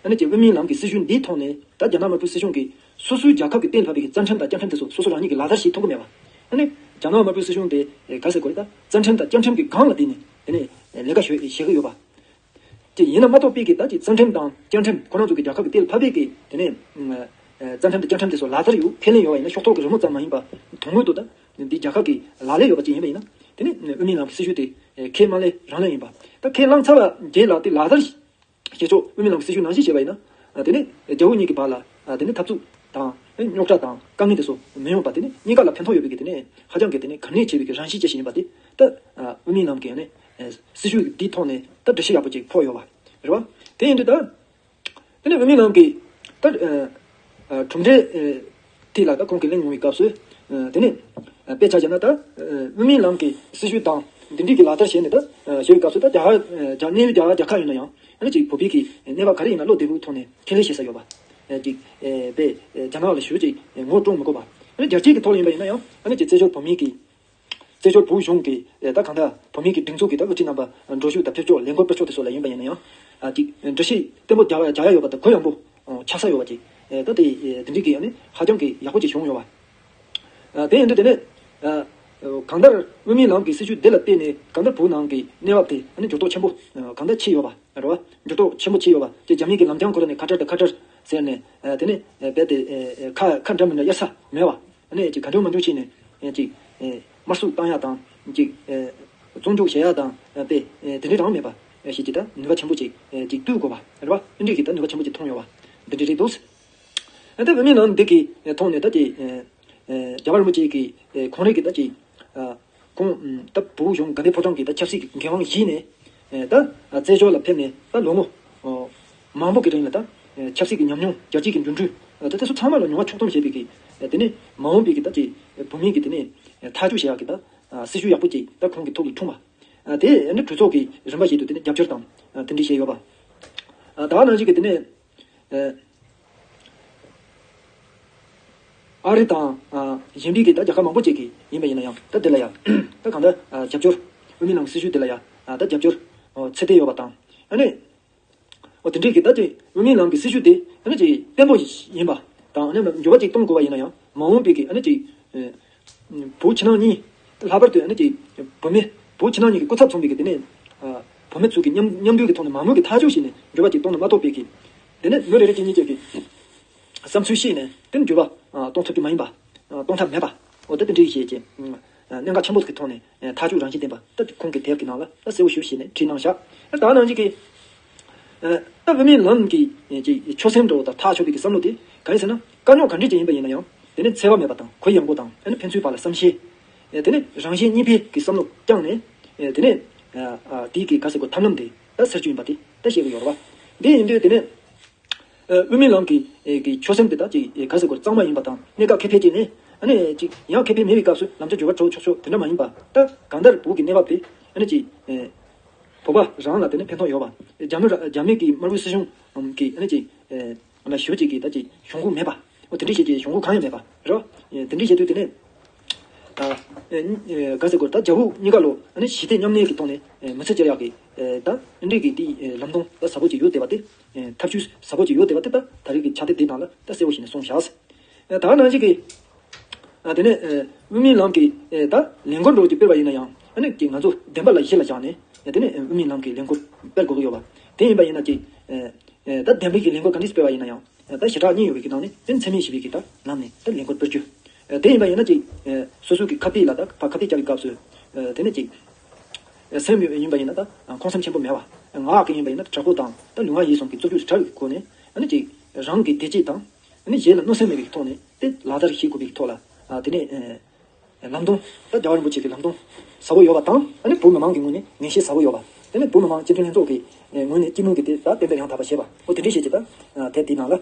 ཨ་ནི་ཅིག་དབུ་མའི་ལམ་གྱི་སྲིད་བྱུས་འདིའི་ཐོག་ནས་ད་རྒྱ་ནག་དམར་པོའི་སྲིད་གཞུང་གིས་སོ་སོའི་རྒྱལ་ཁབ་ཀྱི་གཏན་ལ་ཕབ་པའི་གི་རྩ་ཁྲིམས་དང་བཅའ་ཁྲིམས་དེ་ཚོ་སོ་སོ་རང་ཉིད་ཀྱིས་ལག་བསྟར་བྱེད་ཐུབ་ཀྱི་མེད་པ། ཨ་ནི་རྒྱ་ནག་དམར་པོའི་སྲིད་གཞུང་དེ་ག་ཟེར་དགོས་རེད། ད་རྩ་ཁྲིམས་དང་བཅའ་ཁྲིམས་ཀྱི་སྒང་ལ་བསྡད་ནས་དེ་ནས་ལས་ཀ་བྱེད་བྱེད་ཀྱི་ཡོད་པ། དེ་ཡིན་ན་མ་གཏོགས་པའི་གི་ད་ཅིག་རྩ་ཁྲིམས་དང་བཅའ་ཁྲིམས་ཁོ་རང་ཚོ་གི་རྒྱལ་ཁབ་ཀྱི་གཏན་ལ་ཕབ་པའི་གི་དེ་ནས་རྩ་ཁྲིམས་དང་བཅའ་ཁྲིམས་དེ་ཚོ་ལག་བསྟར་ཡོད་ཁས་ལེན་ཡོད་པ་ཡིན་ན་ཤོག་ཐོག་གི་རི་མོ་ཙམ་མ་ཡིན་པ་དོན་དངོས་དུ་ད་འདི་རྒྱལ་ཁབ་ཀྱི་ལག་ལེན་ཡོད་པ་ཅིག་ཡིན་པ་ཡིན་ན་དེ་ནས་དབུ་མའི་ལམ་གྱི་སྲིད་བྱུས་དེ་ཁས་མ་ལེན་རང་ལེན་ཡིན་པ། ད་ཁས་བླངས་ཚར་བ་རྗེས་ལ་དེ་ལག་བསྟར་བྱེད་ཕྱོགས་དབུ་མའི་ལམ་གྱི་སྲིད་བྱུས་ནང་བཞིན་བྱས་པ་ཡིན་ན་དེ་ནས་རྒྱལ་ཡོངས་གཉིས་ཀྱི་བར་ལ་དེ་ནས་འཐབ་རྩོད་དང་རྙོག་དྲ་དང་དཀའ་ངལ་དེ་ཚོ་མི་ཡོང་པ། དེ་ནས་གཉིས་ཀ་ལ་ཕན་ཐོགས་ཡོད་པའི་གི་དེ་ནས་ཧ་ཅང་གི་དེ་ནས་གལ་གནད་ཆེ་བའི་གི་རང་བཞིན་ཅན་ཞིག་ཡིན་པ་དེ་ད་དབུ་མའི་ལམ་གྱི་ནས་སྲིད་བྱུས་འདིའི་ཐོག་ནས་ད་འགྲེལ་བཤད་ཡག་པོ་ཅིག་ཕོག་ཡོད་པ་རེད་བ། དེ་ཡིན་དུས་ད་དེ་ནས་དབུ་མའི་ལམ་གྱི་ད་གྲུབ་འབྲས་དེ་ལ་ད་ཁོང་གིས་གླེང་ཡོང་བའི་སྐབས་སུ་དེ་ནས་དཔེ་ཆ་བཞག་ན་ད་དབུ་མའི་ལམ་གྱི་སྲིད་བྱུས་དང་འདི་འདྲའི་གི་ལག་བསྟར་བྱས་ནས་ད་བྱེད་པའི་སྐབས་སུ་ད་རྒྱ་གར་རྒྱ་གནས་ཡུལ་རྒྱ་གར་རྒྱལ་ཁབ་ཡིན་ན་ཡང་ཨ་ནི་ཅིག་བོད་པའི་གི་གནས་བབ་ག་རེ་ཡིན་ན་བློ་བདེ་པོའི་ཐོག་ནས་ཁས་ལེན་བྱེད་ས་ཡོད་པ། ཅིག་དཔེ་རྒྱ་ནག་ལ་ཞུ་ཅིག་ངོ་སྤྲོད་མི་དགོས་པ། ཨ་ནི་རྒྱལ་སྤྱིའི་གི་ཐོག་ལ་ཡིན་པ་ཡིན་ན་ཡང་ཨ་ནི་ཅིག་བཙན་བྱོལ་བོད་མིའི་གི་བཙན་བྱོལ་བོད་གཞུང་གི་ད་གང་ལྟར་བོད་མིའི་གི་སྒྲིག་འཛུགས་ཀྱི་ད་དབུ་ཁྲིད་རྣམ་པ་འགྲོ་ཞུགས་དང་ཕེབས་ཕྱོགས་ལས་འགུལ་སྤེལ་ཕྱོགས་དེ་ཚོ་ལ་ཡིན་པ་ཡིན་ན་ཡང་ཅིག་འགྲེལ་བཤད་བརྟན་པོ་རྒྱག་རྒྱག་ཡ་ཡོད་པ་དང་གུ་ཡངས་པོ་ཆགས་ས་ཡོད་པ་ཅིག་ད་དེ་དེ་འདྲའི་གི་ཨ་ནི་ཧ་ཅང་གི་ཡག་པོ་ཅིག་བྱུང་ཡོད་པ། དེ་ཡིན་དུས་དེ་ནས་གང་ལྟར་དབུ་མའི་ལམ་གྱི་སྲིད་བྱུས་འདི་ལ་བརྟེན་ནས་གང་ལྟར་བོད་ནང་གི་གནས་བབ་དེ་ཨ་ནི་འགྱུར་ལྡོག་ཆེན་པོ་གང་ལྟར་ཕྱིན་ཡོད་པ་རེད་བ། འགྱུར་ལྡོག་ཆེན་པོ་ཕྱིན་ཡོད་པ་དེ་རྒྱ་མི་གི་ལམ་རྐྱང་ཁོ་ར་ནས་ཁ་བྲལ་དང་ཁ་བྲལ་ཟེར་ནས་དེ་ནས་རྦད་དེ་ཁ་ཁ་འདྲ་མི་འདྲ་གཡར་ས་མེད་བ། ཨ་ནི་ཅིག་ག་འདྲ་མ་འདྲ་བྱས་ནས་ཅིག་དམར་གསོད་བཏང་ཡ་དང་ཅིག་བཙོན་འཇུག་བྱེད་ཡ་དང་དཔེ་དེ་འདྲ་རང་མེད་པ་ཞིག་ཅིག་ད་ནུས་པ་ཆེན་པོ་ཅིག་ཅིག་བཏོན་དགོས་པ་རེད་བ། ཨ་འདྲ་གི་ད་ནུས་པ་ཆེན་པོ་ཅིག་ཐོན་ཡོད་བ། འདི་འདྲ་རེད་འདུག་ཨ་ད་དབུ་མའི་ལམ་འདི་གི་ཐོག་ནས་ད་ཅིག་རྒྱལ་བ་རིན་པོ་ཆེ་གི་ཁོང་རང་གི་ད་ཅིག་ཁོང་ད་བོད་གཞུང་དགའ་ལྡན་ཕོ་བྲང་གི་ད་ཆབ་སྲིད་ཀྱི་འགན་དབང་བཞེས་ནས་ད་བཙན་བྱོལ་ལ་ཕེབས་ནས་ད་ལོ་ངོ་མང་པོ་གི་རིང་ལ་ད་ཆབ་སྲིད་ཀྱི་ཉམས་མྱོང་རྒྱལ་སྤྱིའི་གི་འགྲིམ་འགྲུལ་ད་དེ་ཚོ་ཚང་མ་ལ་མྱོང་བ་ཕྱོགས་བསྡོམས་བྱས་པའི་གི་དེ་ནས་མ་འོངས་པའི་གི་ད་ཅིག་བོད་མིའི་གི་དེ་ནས་ཐག་གཅོད་བྱེད་ཡག་གི་ད་སྲིད་བྱུས་ཡག་པོ་ཅིག་ད་ཁོང་གི་ཐོག་ལ་འཁྲུངས་པ། དེ་ནི་གྲོས་ཚོགས་ཀྱི་རིམ་པ་བཞིན་དུ་དེ་ནས་རྒྱབ་སྐྱོར་དང་དེ་འདྲ་བྱས་ཡོད་པ། ད་ག་ནང་བཞིན་གི་དེ་ནས། ཨ་རི་དང་གཞན་པའི་གི་ད་རྒྱལ་ཁབ་མང་པོ་ཅིག་གི་ཡིན་པ་ཡིན་ན་ཡང་ད་དེ་ལ་ཡང་ད་གང་ལྟར་རྒྱབ་སྐྱོར་དབུ་མའི་ལམ་སྲིད་བྱུས་དེ་ལ་ཡང་ད་རྒྱབ་སྐྱོར་ཚད་ལྡན་ཡོད་པ་དང་ཨ་ནི་འོ་དེ་འདྲའི་གི་ད་ཅིག་དབུ་མའི་ལམ་གི་སྲིད་བྱུས་དེ་ཨ་ནི་ཅིག་བརྟན་པོ་ཡིན་པ་དང་ཨ་ནི་འགྱུར་བ་ཅིག་གཏོང་དགོས་པ་ཡིན་ན་ཡང་མ་འོངས་པའི་གི་ཨ་ནི་ཅིག་བོད་ཕྱི་ནང་གཉིས་ལྷག་པར་དུ་ཨ་ནི་ཅིག་བོད་མི་བོད་ཕྱི་ནང་གཉིས་ཀྱི་སྐུ་ཚབ་ཚོགས་པའི་གི་དེ་ནས་བོད་མི་ཚོ་གི་མཉམ་མཉམ་འབྲེལ་གི་ཐོག་ནས་མང་མོས་ཀྱི་ཐག་གཅོད་བྱས་ནས་འགྱུར་བ་ཅིག་གཏོང་ན་མ་གཏོགས་པའི་གི་དེ་ནས་མི་རེ་རེ་གཅིག་གཉིས་ཀྱི་གི་བསམ་ཚུལ་བཤད་ནས་དེ་ནས་འགྱུར་བ་གཏོང་ཐུབ་ཀྱི་མ་ཡིན་པ། གཏོང་ཐབས་མེད་པ། འོ་ད་དེ་འདྲའི་བཤད་ཀྱི་གནད་འགག་ཆེན་པོ་གི་ཐོག་ནས་ཐག་གཅོད་རང་བཞིན་ལྡན་པ་ད་ཁོང་གི་དེབ་ཀྱི་ནང་ལ་ད་གསལ་བོ་ཞེ་པོ་བྱས་ནས་བྲིས་གནང་བཞག་ད་ནང་བཞིན་གི་ད་དབུ་མའི་ལམ་གྱི་ཅིག་ཆོད་སེམས་འདྲ་བོ་དང་ཐག་ཆོད་པའི་གི་བསམ་བློ་དེ་གང་ཡིན་ཟེར་ན་དཀའ་རྙོག་ག་འདྲ་ཅིག་ཡིན་པ་ཡིན་ན་ཡང་དེ་ནས་འཚེ་བ་མེད་པ་དང་གུ་ཡངས་པོ་དང་ཨ་ནི་ཕན་ཚུན་བར་ལ་བསམ་ཤེས། དེ་ནས་རང་གཞན་གཉིས་ཕན་གྱི་བསམ་བློ་བཅངས་ནས་དེ་ནས་དེའི་གི་ག་ཟེར་དགོས་ཐབས་ལམ་དེ་ད་ཟེར་རྒྱུ་ཡིན་པ་དེ་ད་བཤད་གི་ཡོད་རེད་བ། འདི་ཡིན་དུས་དེ་ནས། དབུ་མའི་ལམ་གྱི་གི་ཆོད་སེམས་དེ་དག་ཅིག་ག་ཟེར་དགོས་གཙང་མ་ཡིན་པ་དང་གནད་འགག་ཁེ་ཕན་ཅིག་ནི་ཨ་ནི་ཅིག་ཡང་ཁེ་ཕན་མེད་པའི་སྐབས་སུ་ལམ་ཆ་འགྱུར་བ་འགྲོ་ཆོག་ཆོག་དེ་འདྲ་མ་ཡིན་པ་ད་གང་ལྟར་བོད་ཀྱི་གནས་བབ་དེ་ཨ་ནི་ཅིག་བོད་པ་རང་ལ་དེ་ནི་ཕན་ཐོགས་ཡོད་པ། རྒྱ་མི་ར་རྒྱ་མི་གི་དམར་པོའི་སྲིད་གཞུང་གི་ཨ་ནི་ཅིག་ལ་ཞུ་ཅིག་གི་ད་ཅིག་གཞུང་ཁུངས་མེད་པ། འོ་དེ་འདྲའི་བཤད་ཀྱི་གཞུང་ཁུངས་གང་ཡང་མེད་པ་རེད། དེ་འདྲའི་བཤད་དུས་དེ་ནི། ཨ་ཨེ་ག་ཟེར་དགོས་ད་རྒྱ་བོད་གཉིས་ཀ་ལོ་ཨ་ནི་ཞི་བདེ་མཉམ་གནས་ཀྱི་ཐོག་ནས་ཨེ་མི་ཚེ་སྐྱེལ་ཡག་གི་ཨེ་ད་འདྲའི་གི་དེ་ཨེ་ལམ་སྟོན་ད་ཟབ་པོ་ཅིག་ཡོད་བསྡད་པ་དེ་ཨེ་ཐབས་ཇུས་ཟབ་པོ་ཅིག་ཡོད་བསྡད་པ་དེ་ད་ད་རེས་ཀྱི་ཕྱག་དེབ་འདི་ནང་ལ་ད་གསལ་བོ་ཞིག་ནས་གསུངས་བཞག་ཨེ་ད་ནང་བཞིན་གི་ཨ་དེ་ནས་ཨེ་དབུ་མའི་ལམ་གྱི་ཨེ་ད་ལས་འགུལ་འདྲ་བོ་ཅིག་སྤེལ་བ་ཡིན་ན་ཡང་ཨ་ནི་གི་ང་ཚོ་བདེན་པ་ལ་གཞི་ལ་བཞག་ནས་ཨེ་དེ་ནས་ཨེ་དབུ་མའི་ལམ་གྱི་ལས་འགུལ་སྤེལ་དགོས་ཀྱི་ཡོད་པ། དེ་ཡིན་པ་ཡིན་ན་ཅིག་ཨེ་ཨེ་ད་བདེན་པའི་གི་ལས་འགུལ་ག་འདྲས་སྤེལ་བ་ཡིན་ན་ཡང་། ད་ཞེ་དྲག་གཉིས་ཡོད་པའི་གི་ནང་ནས་དེ་ནི་འཚེ་མེད་ཞི་བའི་གི་ད་ལམ་ནས་ད་ལས་འགུལ་སྤེལ་རྒྱུ། དེ་ཡིན་པ་ཡིན་ན་ཅིག་སོ་སོ་གི་ཁ་གཏད་ལ་ད་ཕར་ཁ་གཏད་བཅག་པའི་སྐབས་སུ་དེ་ནི་ཅིག་སེམས་ཡིན་པ་ཡིན་ན་ད་ཁོང་སེམས་ཆེན་པོ་མེད་པ། ངག་གི་ཡིན་པ་ཡིན་ན་དྲག་པོ་དང་ད་ལུས་ངག་ཡིད་གསུམ་གྱི་རྩུབ་སྤྱོད་དྲག་པའི་སྒོ་ནས་ཨ་ནི་ཅིག་རང་གི་བདེ་སྐྱིད་དང་ཨ་ནི་གཞན་ལ་གནོད་སེམས་མེད་པའི་ཐོག་ནས་དེ་ལག་བསྟར་བྱེད་དགོས་པའི་ཐོག་ལ་དེ་ནི་ལམ་སྟོན་ད་རྒྱལ་བ་རིན་པོ་ཆེ་གི་ལམ་སྟོན་ཟབ་པོ་ཡོད་པ་དང་ཨ་ནི་བོད་མི་མང་གི་ངོས་ནས་ངེས་ཤེས་ཟབ་པོ་ཡོད་པ། དེ་ནི་བོད་མི་མང་སྤྱི་འཐུས་ལྷན་ཚོགས་ཀྱི་ངོས་ནས་སྤྱི་མོས་ཀྱི་དེ་ད་གཏན་འབེབས་ཡང་དག་པ་བྱས་པ་འོ་དེ་འདྲའི་བཤད་ཀྱི་ད་དེབ་དེའི་ནང་ལ།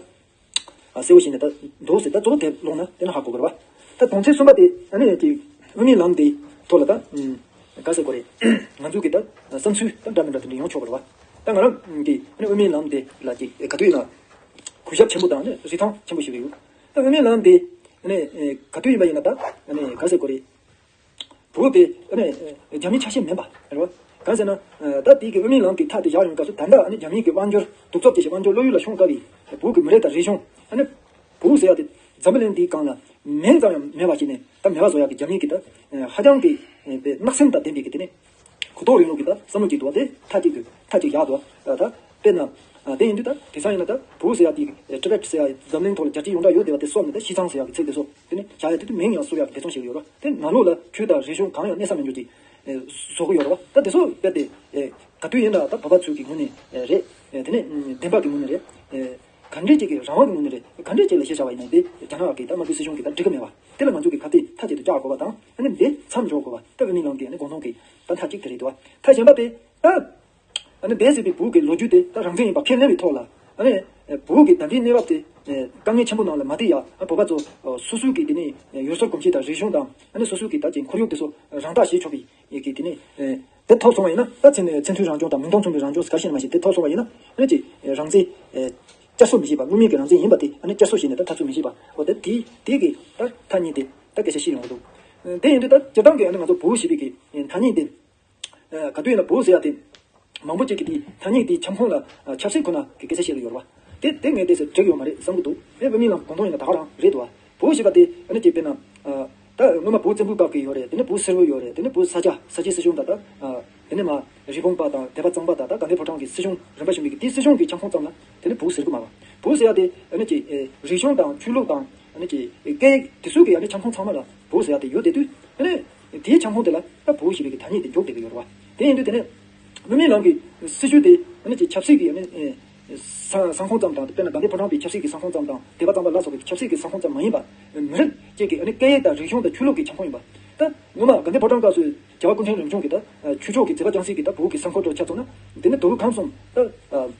གསལ་བོ་ཞིག་ནས་ད་འདུག་ཟེར་ད་གཙོ་བོ་དེ་ཀློག་ན་དེ་ན་ཧ་གོ་དགོས་རེད་བ། ད་དོན་ཚན་གསུམ་པ་དེ་ཨ་ནི་ཅིག་དབུ་མའི་ལམ་དེ་ཐོག་ལ་ད་ག་ཟེར་དགོས་རེད། ང་ཚོ་གི་ད་བསམ་ཚུལ་ད་འདྲ་མི་འདྲ་དེ་འདྲ་ཡོང་ཆོག་གི་རེད་བ། ད་ང་རང་གི་ཨ་ནི་དབུ་མའི་ལམ་དེ་ལ་ཅིག་ག་དུས་ཡིན་ན་གུས་ཞབས་ཆེན་པོ་དང་ཨ་ནི་རིན་ཐང་ཆེན་པོ་ཞིག་ཡོད། ད་དབུ་མའི་ལམ་དེ་ཨ་ནི་ག་དུས་ཡིན་པ་ཡིན་ན་ད་ཨ་ནི་ག་ཟེར་དགོས་རེད། བོད་དེ་ཨ་ནི་རྒྱ་མིའི་ཆ་ཤས་མིན་པ་རེད་བ། གང་ཟེར་ན་ད་དེའི་གི་དབུ་མའི་ལམ་གྱི་མཐའ་དེ་བཞག་ཡོང་སྐབས་སུ་ད་ལྟ་ཨ་ནི་རྒྱ་མིའི་གི་དབང་སྒྱུར་གདུག་རྩུབ་ཅན་ཞིག་དབང་སྒྱུར་བློ་ཡུལ་ལ་ཤོང་དཀའ་བའི་བོད་ཀྱི་མི་རིགས་དང་རིག་གཞུང་ཨ་ནི་བོད་ཟེར་ཡག་དེ་འཛམ་བུ་གླིང་འདིའི་སྒང་ལ་མིང་ཙམ་ཡང་མེད་པ་ཞིག་ནས་ད་མེད་པ་བཟོ་ཡག་གི་རྒྱ་མིའི་གི་ད་ཧ་ཅང་གི་པའི་བརྣག་སེམས་དང་ལྡན་པའི་གི་དེ་ནི་གོ་རྟོགས་རིང་ལུགས་ཀྱི་ད་བསམ་བློ་ཅིག་འདུག་བ་དེ་མཐའ་གཅིག་གི་མཐའ་གཅིག་བཞག་འདུག་བ། ད་དཔེར་ན། དེ་ཡིན་དུས་ད་དེང་སང་ཡིན་ན་ད་བོད་ཟེར་ཡག་དེ་ཊི་བེཊ་ཟེར་ཡག་འཛམ་གླིང་ཐོག་ལ་རྒྱལ་སྤྱི་ཡོངས་གྲགས་ཡོད་བསྡད་པ་དེ་སོགས་ནས་ད་ཤིས་ཙང་ཟེར་ཡག་གི་ཚིག་དེ་སོགས་དེ་ནི་བྱ་ཡག་དེ་དུས་མིང་ཡང་བསུབ་ཡག་གི་དེ་ཚོ་ཞིག་ཡོད་རེད་བ། དེ་ནང་ལོགས་ལ་ཆོས་དང་རིག་གཞུང་གང་ཡང་གནས་ས་མི་འགྱུར་ཅིག་བཟོ་གི་ཡོད་རེད་བ། ད་དེ་ཚོ་དཔེ་དེ་ག་དུས་ཡིན་ན་ད་བོད་པ་ཚོའི་གི་ངོས་ནས་རེད། དེ་ནས་བདེན་པ་གི་ངོས་ནས་རེད། ག་འདྲས་ཅིག་གི་རང་དབང་གི་ངོས་ནས་རེད། ག་འདྲས་ཅིག་ལ་གཞི་བཞག་པ་ཡིན་ན་དེ་རྒྱ་ནག་གི་ད་དམར་པོའི་སྲིད་གཞུང་གི་ད་འགྲིག་གི་མེད་བ། དེ་ལ་ང་ཚོ་གི་ཁ་གཏད་མཐའ་གཅིག་ཏུ་བཅག་དགོས་པ་དང་ཨ་ནི་འདི་མཚམས་འཇོག་དགོས་པ་ད་དབུ་མའི་ལམ་གི་ཨ་ནི་དགོངས་དོན་གི་ད་མཐའ་གཅིག་དེ་རེད་འདུག་བ། མཐའ་གཞན་པ་དེ་ད། ཨ་ནི་འདས་ཟིན་པའི་བོད་ཀྱི་ལོ་རྒྱུས་དེ་ད་རང་བཙན་ཡིན་པ་ཁས་ལེན་པའི་ཐོག་ལ། ཨ་ནི་བོད་ཀྱི་ད་ལྟའི་གནས་བབ་དེ་དཀའ་ངལ་ཆེན་པོ་ནང་ལ་མ་བསྡད་ཡ། བོད་པ་ཚོ་སོ་སོའི་གི་དེ་ནས་ཡུལ་སྲོལ་གོམས་གཤིས་དང་རིག་གཞུང་དང་ཨ་ནི་སོ་སོའི་གི་ད་ཅིག་ཁོར་ཡུག་དེ་ཚོ་རང་བདག་བྱེད་ཆོག་པའི་གི་དེ་ནས་དེ་ཐོབ་སོང་བ་ཡིན་ན། ད་ཚེ་ཚད་མཐུན་རང་སྐྱོང་དང་མིང་དོན་མཚུངས་པའི་རང་སྐྱོང་ཟེར་ག་ཤེས་ན་མ་ཤེས། དེ་ཐོབ་སོང་བ་ཡིན་ན་ཨ་ནི་ཅིག་རང་བཙན་བསྐྱར་གསོ་མི་བྱེད་པ། དངོས་མིང་གི་རང་བཙན་ཡིན་པ་དེ་ཨ་ནི་བསྐྱར་གསོ་བྱས་ནས་ད་འཐབ་རྩོད་མི་བྱེད་པ། འོ་ད་དེ་དེ་གི་ད་ཐ་སྙད་དེ་ད་སྐད་ཆ་བཤད་ཡོང་གི་འདུག་དེ་ཡིན་དུས་ད་སྤྱིར་བཏང་གི་ཨ་ནི་ང་ཚོ་བོད་ཞེས་པའི་གི་ཐ་སྙད་དེ། ག་དུས་ཡིན་ན་བོད་ཟེར་ཡ་དེ། མང་པོ་ཅིག་གིས་དེའི་ཐ་སྙད་དེའི་ཁྱབ་ཁོངས་ལ་ཆབ་སྲིད་ཁོ་ན་གི་སྐད་ཆ་བཤད་ཀྱི་ཡོད་རེད་བ། དེ་དེ་ངས་བལྟས་ཚེ་འགྲིག་ཡོད་མ་རེད་བསམ་གྱི་འདུག་དེ་དབུ་མའི་ལམ་དགོངས་དོན་ཡིན་ན་ད་ག་རང་རེད་འདུག་བ། བོད་ཞེས་པ་དེ་ཨ་ནི་ཅིག་དཔེར་ན། ད་སྔོན་མ་བོད་བཙན་པོའི་སྐབས་ཀྱི་ཡོད་རེད། དེ་ནས་བོད་སིལ་བུ་ཡོད་རེད། དེ་ནས་བོད་ས་སྐྱ་ས་སྐྱའི་སྲིད་གཞུང་དང་ད། དེ་ནས་མ་རི་བོང་པ་དང་དད་པ་གཙང་པ་དང་ད་དགའ་ལྡན་ཕོ་བྲང་གི་སྲིད་གཞུང་རིམ་པ་བྱོན་པའི་གི་དེའི་སྲིད་གཞུང་གི་ཁྱབ་ཁོངས་ཙམ་ལ་དེ་ནས་བོད་ཟེར་གི་མ་རེད་བ། བོད་ཟེར་ཡ་དེ་ཨ་ནི་ཅིག་རིག་གཞུང་དང་ཆོས་ལུགས་དང་ཨ་ནི་ཅིག་སྐད་ཡིག་དེ་ཚོའི་གི་ཨ་ནི་ཁྱབ་ཁོངས་ཚང་མ་ལ་བོད་ཟེར་ཡ་དེ་ཡོད་བསྡད་དུས། ཨ་ནི་དེའི་ཁྱབ་ཁོངས་དེ་ལ་ད་བོད་ཞེས་པའི་གི་ཐ་སྙད་དེ་འཇོག་བསྡད་ཀྱི་ཡོད་རེད་བ། དེ་ཡིན་དུས་དེ་ནས་དབུ་མའི་ལམ་གྱི་སྲིད་བྱུས་དེ་ཨ་ནི་ཅིག་ཆབ་སྲིད་ཀྱི་ཨ་ནི་ས་ས་ཁོངས་ཙམ་དང་དཔེར་ན་དགའ་ལྡན་ཕོ་བྲང་པའི་ཆབ་སྲིད་ཀྱི་ས་ཁོངས་ཙམ་དང་དད་པ་གཙང་པ་ལ་སོགས་པའི་ཆབ་སྲིད་ཀྱི་ས་ཁོངས་ཙམ་མ་ཡིན་པ། མི་རིགས་ཅིག་གི་ཨ་ནི་སྐད་ཡིག་དང་རིག་གཞུང་དང་ཆོས་ལུགས་ཀྱི་ཁྱབ་ཁོངས་ཡིན་པ། ད་སྔོན་མ་དགའ་ལྡན་ཕོ་བྲང་སྐབས་སུ་རྒྱལ་བ་སྐུ་ཕྲེང་རིམ་བྱོན་གྱི་ད་ཆོས་ཕྱོགས་ཀྱི་མཛད་པ་རྐྱང་སྲིད་ཀྱི་ད་བོད་ཀྱི་ས་ཁུལ་དུ་ཆ་མཚོན་ན། དེ་ནི་མདོ་དབུས་ཁམས་གསུམ་ད་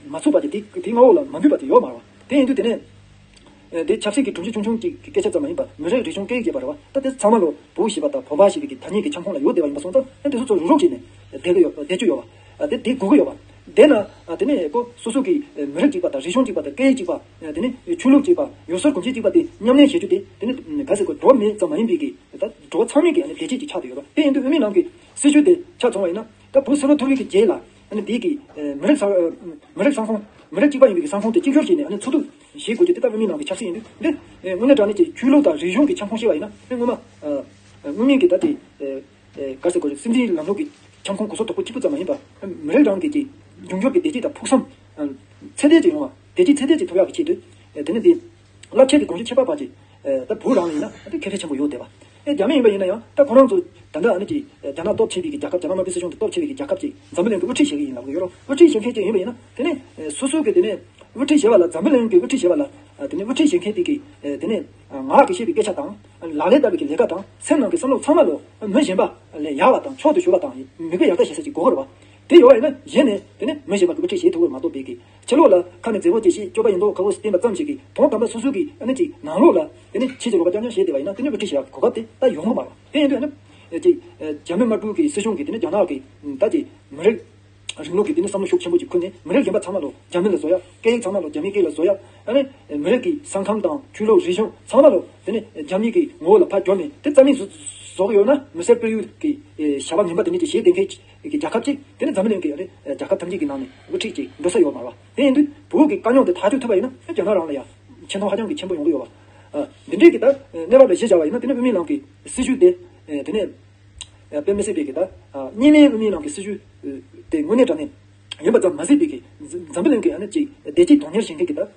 མ་ཚུགས་པ་ཅིག་དེ་དེ་མངའ་འོག་ལ་མ་འདུས་པ་ཅིག་ཡོད་མ་རེད་བ། དེ་ཡིན་དུས་དེ་ནས། དེ་ཆབ་སྲིད་ཀྱི་གྲུབ་ཆ་ཆུང་ཆུང་གཅིག་གི་སྐད་ཆ་ཙམ་མ་ཡིན་པར་མི་རིགས་རིག་གཞུང་སྐད་ཡིག་ཅེས་པ་རེད་བ། ད་དེ་ཚང་མ་ལོ་བོད་ཞེས་པ་དང་བོད་པ་ཞེས་པའི་གི་ཐ་སྙད་ཀྱི་ཁྱབ་ཁོངས་ལ་ཡོད་བསྡད་པ་ཡིན་པ་སོང་ཙང་ཨ་དེ་ཚོ་ཚོ་རུག་རུག་བྱས་ནས་བསྡད་ཀྱི་ཡོད་བསྡད་རྒྱུ་ཡོད་བ། ཨ་དེ་དེ་དགོས་ཀྱི་ཡོད་བ། དེ་ན་ཨ་དེ་ནས་ཁོ་སོ་སོ་གི་མི་རིགས་གཅིག་པ་དང་རིག་གཞུང་གཅིག་པ་དང་སྐད་ཡིག་གཅིག་པ། དེ་ནས་ཆོས་ལུགས་གཅིག་པ་ཡུལ་སྲོལ་གོམས་གཤིས་གཅིག་པ་དེ་མཉམ་གནས་བྱེད་རྒྱུ་དེ་དེ་ནི་ག་ཟེར་དགོས། འགྲོ་བ་མི་ཙམ་མ་ཡིན་པའི་གི་ད་འགྲོ་བ་ཚང་མའི་གི་ཨ་ནི་བདེ་སྐྱིད་ཅིག་ཆགས་བསྡད་ཡོད་རེད། དེ་ཡིན་དུས་དབུ་མའི་ལམ་གྱི་སྲིད་བྱུས་དེ་ཆ་མཚོན་པ་ཡིན་ན། ད་བོད་སིལ་བུར་ཐོར་བུའི་གི་རྗེས་ལ་ཨ་ནི་དེའི་གི་མི་རིགས་ས་མི་རིགས་ས་ཁོངས་མི་རིགས་གཅིག་པ་ཡིན་པའི་གི་ས་ཁོངས་དེ་གཅིག་གྱུར་བྱས་ནས་ཨ་ནི་འཚོ་སྡོད་བྱེད་དགོས་རྒྱུ་དེ་ད་དབུ་མའི་ལམ་གྱི་ཆབ་སྲིད་ཡིན་དུས་འདི། དངོས་གནས་དྲང་གནས་ཀྱི་ཆོས་ལུགས་དང་རིག་གཞུང་གི་ཁྱབ་ཁོངས་བཤད་པ་ཡིན་ན་དེ་སྔོན་མ། སྔོན་མའི་གི་ད་དེ། ག་ཟེར་དགོས་རེད། སྲིད་འཛིན་ལམ་ལུགས་ཀྱི་ཁྱབ་ཁོངས་གོ་ས་དོག་པོ་གཅིག་པུ་ཙམ་མ་ཡིན་པར། མི་རིགས་རང་གི་ཅིག་འབྱུང་འགྱུར་གྱི་བདེ་སྐྱིད་དང་ཕུགས་བསམ། ཚད་ལྡན་ཅིག་ཡོང་བ། བདེ་སྐྱིད་ཚད་ལྡན་ཅིག་ཐོབ་ཡག་གི་ཆེད་དུ། དེ་ནི་དེ། རླབས་ཆེན་གྱི་དགོངས་གཞི་ཁྱད་པར་བ་ཅིག་ད་བོད་རང་ལ་ཡིན་ན་ད་ཁེ་ཕན་ཆེན་པོ་ཡོད་བསྡད་པ། ཨེ་རྒྱ་མི་ཡིན་པ་ཡིན་ན་ཡང་ད་ཁོ་རང་ཚོ་ད་ལྟ་ཨ་ནི་ཅིག་རྒྱ་ནག་སྟོབས་ཆེ་བའི་གི་རྒྱལ་ཁབ། རྒྱ་ནག་དམར་པོའི་སྲིད་གཞུང་དེ་སྟོབས་ཆེ་བའི་གི་རྒྱལ་ཁབ་ཅིག་འཛམ་བུ་གླིང་གི་དབུ་ཁྲིད་བྱེད་ཀྱི་ཡིན་ལབ་ཀྱི་ཡོད་རེད། དབུ་ཁྲིད་བྱེད་མཁན་ཅིག་ཡིན་པ་ཡིན་ན་དེ་ནི་སོ་སོ་གི་དེ་ནས་དབུ་ཁྲིད་བྱེད་པ་ལ། འཛམ་བུ་གླིང་གི་དབུ་ཁྲིད་བྱེད་པ་ལ་དེ་ནི་དབུ་ཁྲིད་བྱེད་མཁན་དེ་གི་དེ་ནས་ངག་གིས་བཤད་པའི་སྐད་ཆ་དང་། ལག་ལེན་བསྟར་བའི་གི་ལས་ཀ་དང་སེམས་ནང་གི་བསམ་བློ་ཚང་མ་ལོ་མི་གཞན་པ་ལས་ཡག་པ་དང་མཆོག་ཏུ་གྱུར་པ་དང་མིག་དཔེ་ཡག་ལྟ་བྱེད་ས་ཅིག་དགོས་ཀྱི་རེད་བ། དེ་ཡོད་པ་ཡིན་ན་གཞི་ནས་དེ་ནི་མི་གཞན་པ་གི་དབུ་ཁྲིད་བྱེད་ཐུབ་ཀྱི་མ་གཏོགས་པའི་གི་ཕྱི་ལོགས་ལ་ཁ་ནས་མཛེས་པོ་ཅིག་བཤད། སྤྱོད་པ་ཡིན་མདོག་ཁ་པོ་བསྟན་པ་ཙམ་ཞིག་གིས་དོན་དམ་པ་སོ་སོ་གི་ཨ་ནི་ཅིག་ནང་ལོགས་ལ་དེ་ནི་ཕྱི་ཕྱི་ལོགས་པ་རྐྱང་རྐྱང་བྱས་བསྡད་པ་ཡིན་ན་དེ་ནི་དབུ་ཁྲིད་བྱེད་ཡག་གི་གོ་སྐབས་དེ་ད་ཡོང་གི་མ་རེད། དེ་ཡིན་དུས་ཨ་ནི་ཅིག་རྒྱ་མི་དམར་པོའི་གི་སྲིད་གཞུང་གིས་དེ་ནི་རྒྱ་ནག་གི་ད་ཅིག་མི་རིགས་རིང་ལུགས་ཀྱི་དེ་ནི་བསམ་བློ་ཤུགས་ཆེན་པོ་ཅིག་ཁུར་ནས་མི་རིགས་གཞན་པ་ཚང་མ་ལོ་རྒྱ་མི་ལ་བཟོ་ཡག་སྐད་ཡིག་ཚང་མ་ལོ་རྒྱ་མིའི་སྐད་ལ་བཟོ་ཡག་ཨ་ནི་མི་རིགས་ཀྱི་ས་ཁམས་དང་ཆོས་ལུགས་རིག་གཞུང་ཚང་མ་ལོ་དེ་ནི་རྒྱ་མིའི་གི་ངོ་བོ་ལ་ཕར་བསྒྱུར་ནས་དེ་རྩ་མེད་བཟོ་བཟོ་གི་ཡོད་ན། མི་སེར་སྤེལ་ཡུལ་གྱི་བྱ་བ་ངན་པ་དེ་འདྲ་ཅིག་བྱེད་བསྡད་མཁན་གྱི་རྒྱལ་ཁབ་ཅིག་དེ་ནི་འཛམ་བུ་གླིང་གི་ཨ་ནི་རྒྱལ་ཁབ་ཐམས་ཅད་ཀྱི་ནང་ནས་དབུ་ཁྲིད་ཅིག་འགྲོ་ས་ཡོད་མ་རེད་བ། དེ་ཡིན་དུས་བོད་ཀྱི་དཀའ་རྙོག་དེ་ཐག་གཅོད་ཐུབ་པ་ཡིན་ན་རྒྱ་ནག་རང་ལ་ཡང་ཆེ་མཐོང་ཧ་ཅང་གི་ཆེན་པོ་ཡོང་གི་ཡོད་བ། འདི་འདྲའི་གི་ད་གནས་བབ་ལ་གཞི་བཞག་པ་ཡིན་ན་དེ་ནི་དབུ་མའི་ལམ་གྱི་སྲིད་བྱུས་དེ་དེ་ནས་དཔེ་མི་སྲིད་པའི་གི་ད་གཉིས་སྨན་དབུ་མའི་ལམ་གྱི་སྲིད་བྱུས་དེ་དངོས་གནས་དྲང་གནས་ཡིན་པ་ཙམ་མ་ཟད་པའི་གི་འཛམ་བུ་གླིང་གི་ཨ་ནི་ཅིག་བདེ་སྐྱིད་དོན་གཉེར་བྱེད་མཁན་གྱི་ད།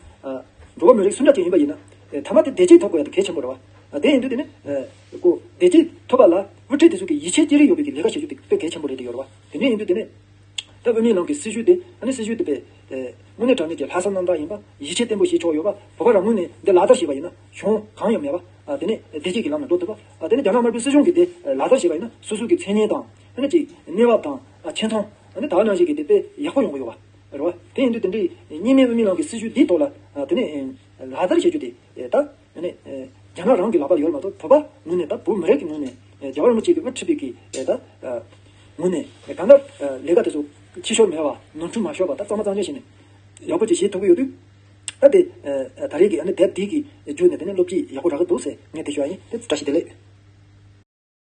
འགྲོ་བ་མི་རིགས་སུ་འདྲ་ཅིག་ཡིན་པ་ཡིན་ན། ཨེ་ཐ་མ་དེ་བདེ་སྐྱིད་ཐོབ་དགོས་ཡ་དེ་གལ་ཆེན་པོ་རེད་བ། ཨ་དེ་ཡིན་དུས་དེ་ནི་ཨེ་ཁོ་བདེ་སྐྱིད་ཐོབ་པ་ལ་དབུ་ཁྲིད་དེ་ཚོ་གིས་ཡིད་ཆེས་བསྐྱེད་རིན་ཡོད་པའི་གི་ལས་ཀ་བྱེད་རྒྱུ་དེ་དཔེ་གལ་ཆེན་པོ་རེད་དེ་ཡོད་རེད་བ། དེ་འདྲ་ཡིན་དུས་དེ་ནི་ད་དབུ་མའི་ལམ་གྱི་སྲིད་བྱུས་དེ། ཨ་ནི་སྲིད་བྱུས་དེ་དཔེ་ཨེ་དངོས་གནས་དྲང་གནས་ཀྱི་ལྷག་བསམ་རྣམ་དག་ཡིན་པ། ཡིད་ཆེས་བརྟན་པོ་བྱེད་ཆོག་ཡོད་པ། བོད་པ་རང་ངོས་ནས་འདི་ལག་བསྟར་བྱས་པ་ཡིན་ན་གྱོང་གང་ཡང་མེད་པ། ཨ་དེ་ནི་བདེ་སྐྱིད་ཀྱི་ལམ་ལ་འགྲོ་ཐུབ་པ། ཨ་དེ་ནི་རྒྱ་ནག་དམར་པོའི་སྲིད་གཞུང་གིས་དེ་ལག་བསྟར་བྱས་པ་ཡིན་ན་སོ་སོ་གི་མཚན་སྙན་དང་། ཨ་ནི་ཅིག་གནས་བབ་དང་། ཨ་ཆེ་མཐོང་། ཨ་ནི་ད་ག་ནང་བཞིན་གྱི་དེ་དཔེ་ཡག་པོ་ཡོང་གི་ཡོད་པ། རེད་བ། དེ་ཡིན་དུས་དེ་འདྲའི་སྔོན་མའི་དབུ་མའི་ལམ་གྱི་སྲིད་བྱུས་འདིའི་ཐོག་ལ། ཨ་དེ་ནས་ལག་བསྟར་བྱེད་རྒྱུ་དེ་ད་ཨ་ནི་རྒྱ་ནག་རང་གི་ལག་པར་ཡོད་མ་གཏོགས། བོད་པ་ངོས་ནས། ད་བོད་མི་རིགས་ཀྱི་ངོས་ནས། རྒྱལ་བ་རིན་པོ་ཆེ་གིས་དབུ་ཁྲིད་པའི་གི་ད་ངོས་ནས་གང་ལྟར་ལས་ཀ་དེ་ཚོ་ཕྱི་ཤོར་མེད་པ། ནོར་འཁྲུལ་མ་ཤོར་བ། ད་གཙང་མ་གཙང་རྐྱང་བྱས་ནས་ཡག་པོ་ཅིག་བྱེད་ཐུབ་ཀྱི་ཡོད་དུས། ད་དེ་ད་རེས་ཀྱི་ཨ་ནི་དེབ་འདི་གི་བརྒྱུད་ནས་དེ་ནས་སློབ་ཁྲིད་ཡག་པོ་རག་གི་འདུག་ཟེར་ངས་དེ་ཞུ་བ་ཡིན། དེ་བཀྲ་ཤིས་བདེ་ལེགས།